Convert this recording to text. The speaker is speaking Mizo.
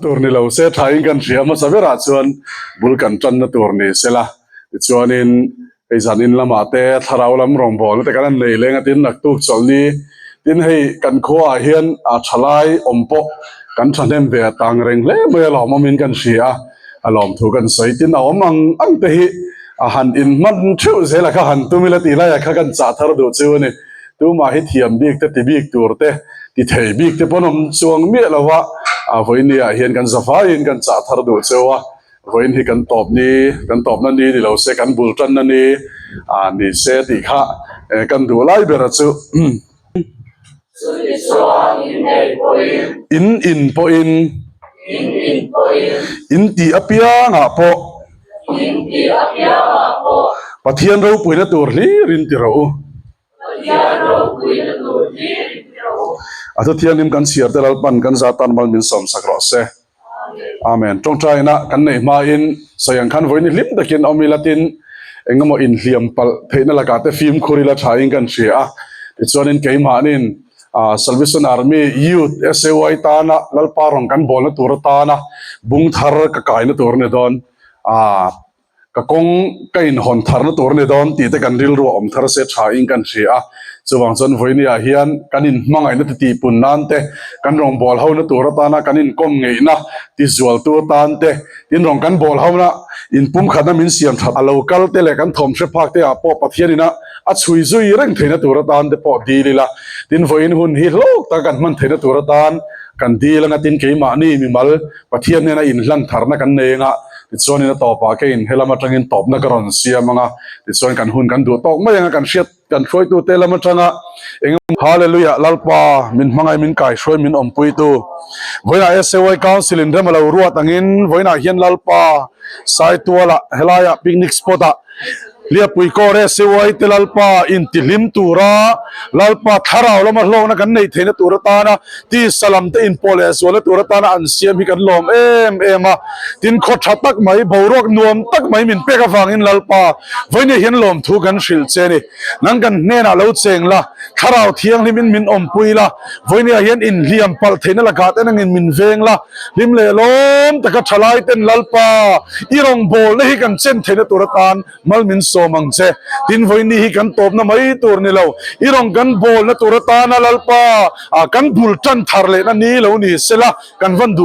Tur ni lo se thain kan hria hmasa berah chuan bul kan tanna tur ni sela tichuanin hei zanin lamah te thlarau lam rawngbawlna te kan han nei leng a tin naktuk chawlhni tin hei kan khuaah hian a thalai awm pawh kan thahnem ve a tang reng hle mai a lawmawmin kan hria a a lawmthu kan sawi tin a awm ang ang te hi a han inhman theuh zel a kha han tum ila tih laiah kha kan chah thar duh chu a ni. Tumah hi thiam bik te ti bik tur te ti thei bik te pawn awm chuang miah lo va, a vawiin ah hian kan zavaiin kan chah thar duh cheu a, vawiin hi kan tawp ni, kan tawpna ni ni lo se kan bul tanna ni a ni se tih kha kan duh lai ber a chu. In in pawhin. In tih apiangah pawh. Pathian ropuina tur hlir in ti rawh u. A thu thianghlim kan chhiar te Lalpan kan za tan mal min sawm sak rawh se. Amen. Tawngtaina kan neih hmain sawi ang khan vawiin hlim takin awm ila tin engemaw inhliam palh theihna lakah te fimkhur ila thain kan hria a. Tichuanin keimahnin Salvation Army Youth SAY tana Lalpa rawn kan bawlna tur atana bung thar ka kaina tur a ni dawn. Ka kawng ka inhawn tharna tur a ni dawn tih te kan rilru a awm thar se tha in kan hria a, chuvang chuan vawinia hian kan inhmangaihna ti tihpun nan te, kan rawngbâwl hona tur atana kan inkawm ngeihna ti zualtu atan te, tin rawn kan bâwl hona inpumkhatna min siam that a lo kal te leh kan thawm hre phak te ah pawh Pathian ina a chhui zui reng theihna tur atan te pawh dil ila, tin vawiin hun hi hlawk taka kan hman theihna tur atan kan dil anga tin keimahni mimal Pathian hnena inhlan tharna kan nei anga, tichuanin a tawpah keiin helam atangin tawpna ka rawn siam anga, tichuan kan hun kan duh tawk mai anga kan hriat kan hruaitute lam atanga eng Hallelujah Lalpa min hmangai min kaihruai min awmpuitu vawiinah SAY Council in rem a lo ruat angin vawiinah hian Lalpa Saitualah helaiah picnic spot ah Hliapui kawr e SAY te Lalpa intihlim tura Lalpa thlarau lama hlawkna kan neih theihna tur atana tisa lam te inpawh leh zualna tur atana an siam hi kan lawm em em a. Tin khaw tha tak mai, boruak nuam tak mai min pek avangin Lalpa vawinia hian lawmthu kan hrilh che a ni. Nang kan hnenah lo cheng la, thlarau thianghlimin min awmpui la, vawinia hian inhliam palh theihna lakah te nangin min veng la, hlim leh lawm taka thalai ten Lalpa i rawngbawlna hi kan chen theihna tur atan mal min sawm ang che. Tin vawiini hi kan tawpna mai tur ni lo, i rawn kan bawlna tur atana Lalpa kan bul tan thar lehna ni lo ni sela kan van duh.